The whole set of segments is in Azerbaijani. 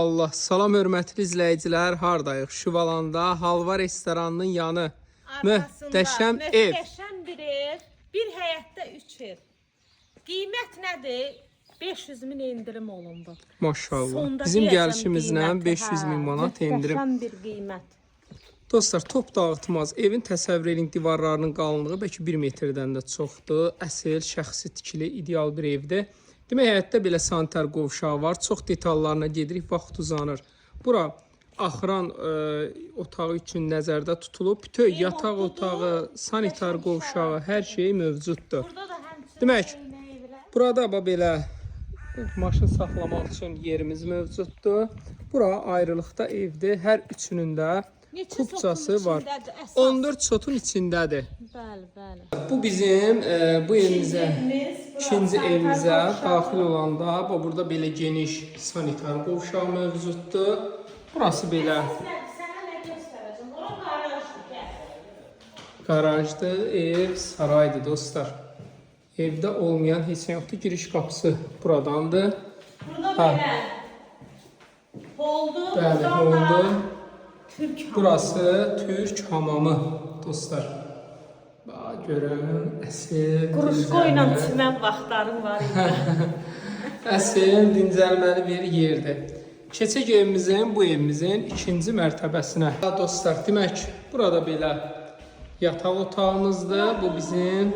Allah, salam hörmətli izləyicilər, hardayıq? Şuvalanda Halva restoranının yanı. Arxasında Möhtəşəm ev. Möhtəşəm bir ev. Bir həyətdə 3 ev. Qiymət nədir? 500 min endirim olundu. Maşallah. Sonda Bizim deyəcəm gəlişimizlə qiyməti, 500 min hə, manat endirim. Möhtəşəm bir qiymət. Dostlar, top dağıtmaz. Evin təsəvvür edin divarlarının qalınlığı bəlkə 1 metrdən də çoxdur. Əsl şəxsi tikili ideal bir evdir. Demək həyətdə belə sanitar qovşağı var. Çox detallarına gedirik, vaxt uzanır. Bura axıran otağı üçün nəzərdə tutulub. Bütöv yataq Remontludur, otağı, sanitar qəşəng qovşağı, hər şey mövcuddur. Burada da həmçinin Demək, eynəyi belə. Burada bax belə maşın saxlamaq üçün yerimiz mövcuddur. Bura ayrılıqda evdir. Hər üçünün də Neçə kupçası sotun var. içindədir əsas? 14 sotun içindədir. Bəli, bəli. Bu bizim bu evimizə Evimiz, bura ikinci sanitar evimizə qovşağı. daxil olanda bax burada belə geniş sanitar qovşağı mövcuddur. Burası belə Əsas nə, sənə nə göstərəcəm? Ora qarajdır, gəl. qarajdır, ev saraydır dostlar. Evdə olmayan heç nə yoxdur. Giriş qapısı buradandır. Burada Hə. belə holdu, Bəli, buradan da oldu. Türk hamamı. Burası Türk hamamı dostlar. Bax görün, əsl Quruşko ilə dincəlmə- çimən vaxtlarım var idi. Əsl dincəlməli bir yerdir. Keçək evimizin, bu evimizin ikinci mərtəbəsinə. Ha, dostlar, demək, burada belə yataq otağımızdır. Bu bizim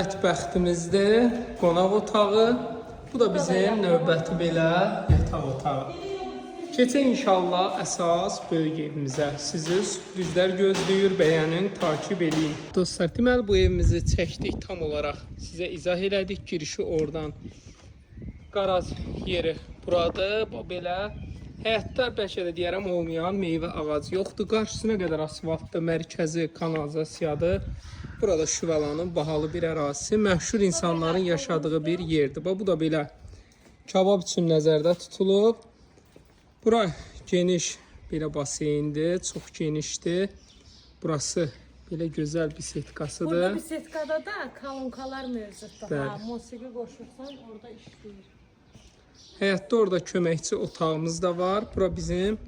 mətbəxtimizdir, qonaq otağı. Bu da bizim növbəti belə yataq otağı. Keçək inşallah əsas böyük evimizə. Sizi sürprizlər gözləyir, bəyənin, takib eləyin. Dostlar, deməli bu evimizi çəkdik tam olaraq. Sizə izah elədik girişi oradan. Qaraj yeri buradır. Bu belə həyətdə bəlkə də deyərəm olmayan meyvə ağacı yoxdur. Qarşısına qədər asfaltdır, mərkəzi kanalizasiyadır. Burada Şüvəlanın bahalı bir ərazisi, məşhur insanların yaşadığı bir yerdir. Bax bu da belə kabab üçün nəzərdə tutulub. Bura geniş belə baseyndir, çox genişdir. Burası belə gözəl bir Burada setkasıdır. bir setkada da kolonkalar mövcuddur. Bəli. Ha, musiqi qoşursan orada işləyir. Həyətdə orada köməkçi otağımız da var. Bura bizim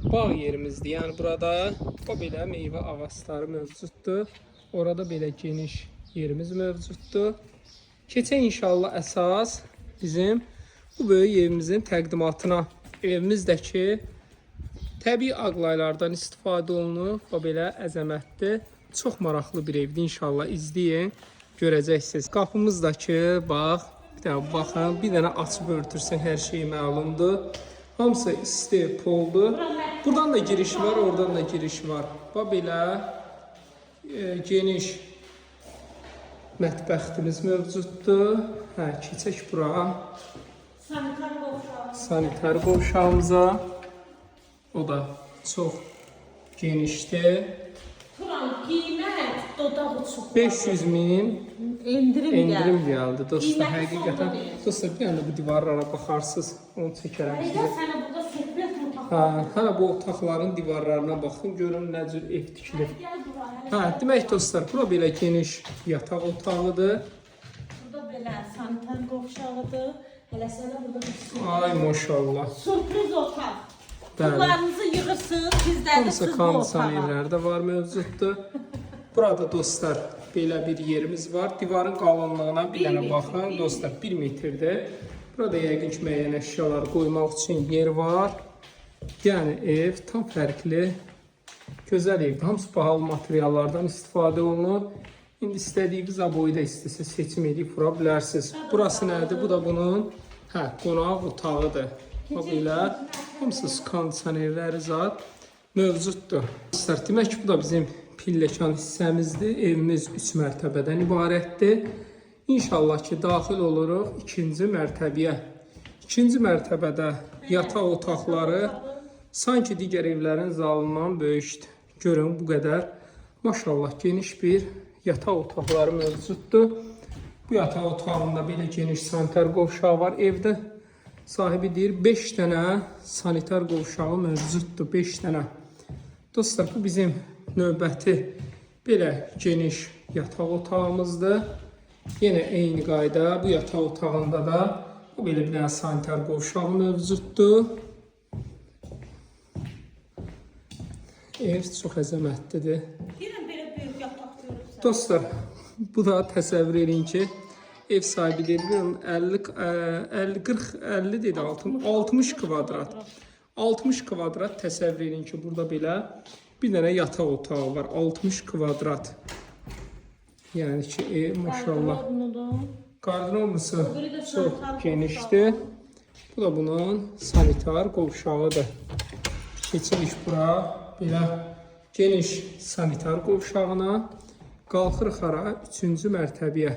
bağ yerimizdir. Yəni burada o belə meyvə ağacları mövcuddur. Orada belə geniş yerimiz mövcuddur. Keçək inşallah əsas bizim bu böyük evimizin təqdimatına. Evimizdəki təbii ağlaylardan istifadə olunub. O belə əzəmətli, çox maraqlı bir evdir. İnşallah izləyin, görəcəksiniz. Qapımızdakı bax, bir dənə baxın, bir dənə açıb örtürsən hər şey məlumdur. Hamısı isti poldur. Buradan da giriş var, oradan da giriş var. Bax belə geniş mətbəxtimiz mövcuddur. Hə, keçək bura Sanitar qovşağı. sanitar qovşağımıza. O da çox genişdir. Turan qiymət dodaq uçuqladı. 500 min endirim, endirim gəldi. gəldi dostlar. Qiyməti Həqiqətən sonda deyəcəm. dostlar bir dənə bu divarlara baxarsınız, onu çəkərəm Hələ sizə. gəl sənə burada söhbət otaq. Hə, hələ bu otaqların divarlarına baxın, görün nə cür ev tikilib. Gəl bura hələ. Hə, demək dostlar, bura belə geniş yataq otağıdır. Burada belə sanitar qovşağıdır. Hələ sənə burada bir sürpriz. Ay maşallah. Sürpriz otaq. Bəli. Pullarınızı yığırsınız, Hamısı gizlədirsiniz bu otağa. kondisionerlər də var mövcuddur. Burada dostlar belə bir yerimiz var. Divarın qalınlığına bir Bir dənə metr, baxın bir dostlar, 1 metrdir. Burada yəqin ki müəyyən əşyalar qoymaq üçün yer var. Yəni ev tam fərqli, gözəl evdir. Hamısı bahalı materiallardan istifadə olunur. İndi istədiyiniz aboyu da istəsə seçim edib vura bilərsiniz. Burası nədir? Bu da bunun hə, qonaq otağıdır. Bax belə hamısı kondisionerləri zat mövcuddur. Dostlar, demək ki, bu da bizim pilləkan hissəmizdir. Evimiz 3 mərtəbədən ibarətdir. İnşallah ki, daxil oluruq ikinci mərtəbəyə. İkinci mərtəbədə yataq otaqları sanki digər evlərin zalından böyükdür. Görün bu qədər maşallah geniş bir yataq otaqları mövcuddur. Bu yataq otağında belə geniş sanitar qovşağı var. Evdə sahibi deyir 5 dənə sanitar qovşağı mövcuddur. 5 dənə. Dostlar, bu bizim növbəti belə geniş yataq otağımızdır. Yenə eyni qayda bu yataq otağında da bu belə bir dənə sanitar qovşağı mövcuddur. Ev çox əzəmətlidir. Deyirəm belə böyük yataq görürsən. Dostlar, bu da təsəvvür eləyin ki, ev sahibi deyir, bilmirəm, 50 50 40 50 dedi, 60 kvadrat. 60 kvadrat təsəvvür eləyin ki, burada belə bir dənə yataq otağı var. 60 kvadrat. Yəni ki, ev maşallah. Qardırobusu biri də çox sanitar genişdir. Bu da bunun sanitar qovşağıdır. Keçirik bura belə geniş sanitar qovşağına. Qalxırıq hara? 3-cü mərtəbəyə.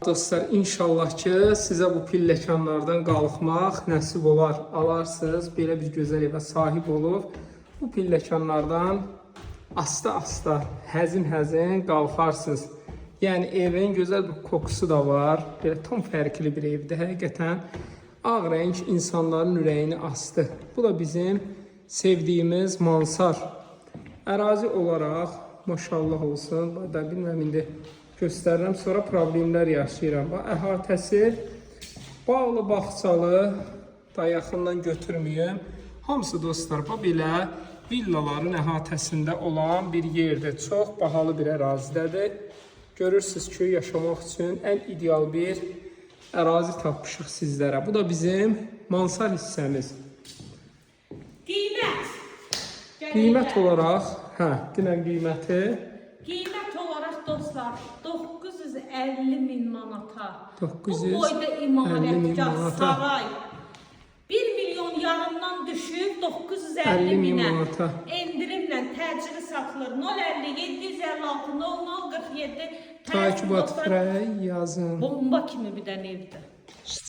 Dostlar, inşallah ki, sizə bu pilləkanlardan qalxmaq nəsib olar. Alarsınız, belə bir gözəl evə sahib olub bu pilləkanlardan asta-asta, həzin-həzin qalxarsınız. Yəni evin gözəl bir kokusu da var. Belə tam fərqli bir evdir həqiqətən. Ağ rəng insanların ürəyini asdı. Bu da bizim sevdiyimiz Mansar. Ərazi olaraq maşallah olsun. Bax da bilmirəm indi göstərirəm, sonra problemlər yaşayıram. Bax əhatəsi bağlı bağçalı da yaxından götürməyim. Hamısı dostlar bax belə villaların əhatəsində olan bir yerdir. Çox bahalı bir ərazidədir. Görürsüz ki, yaşamaq üçün ən ideal bir ərazi tapmışıq sizlərə. Bu da bizim Mansar hissəmiz. Qiymət. Gəlin Qiymət də. olaraq, hə, denən qiyməti Qiymət olaraq dostlar 950 min manata. 950 Bu boyda min imarətgah, manata. saray 1 milyon yarımdan düşüb 950 50 min minə. manata. Endirimlə təcili satılır. 050 756 00 47. Takip at yazın. Bomba kimi bir dənə evdir.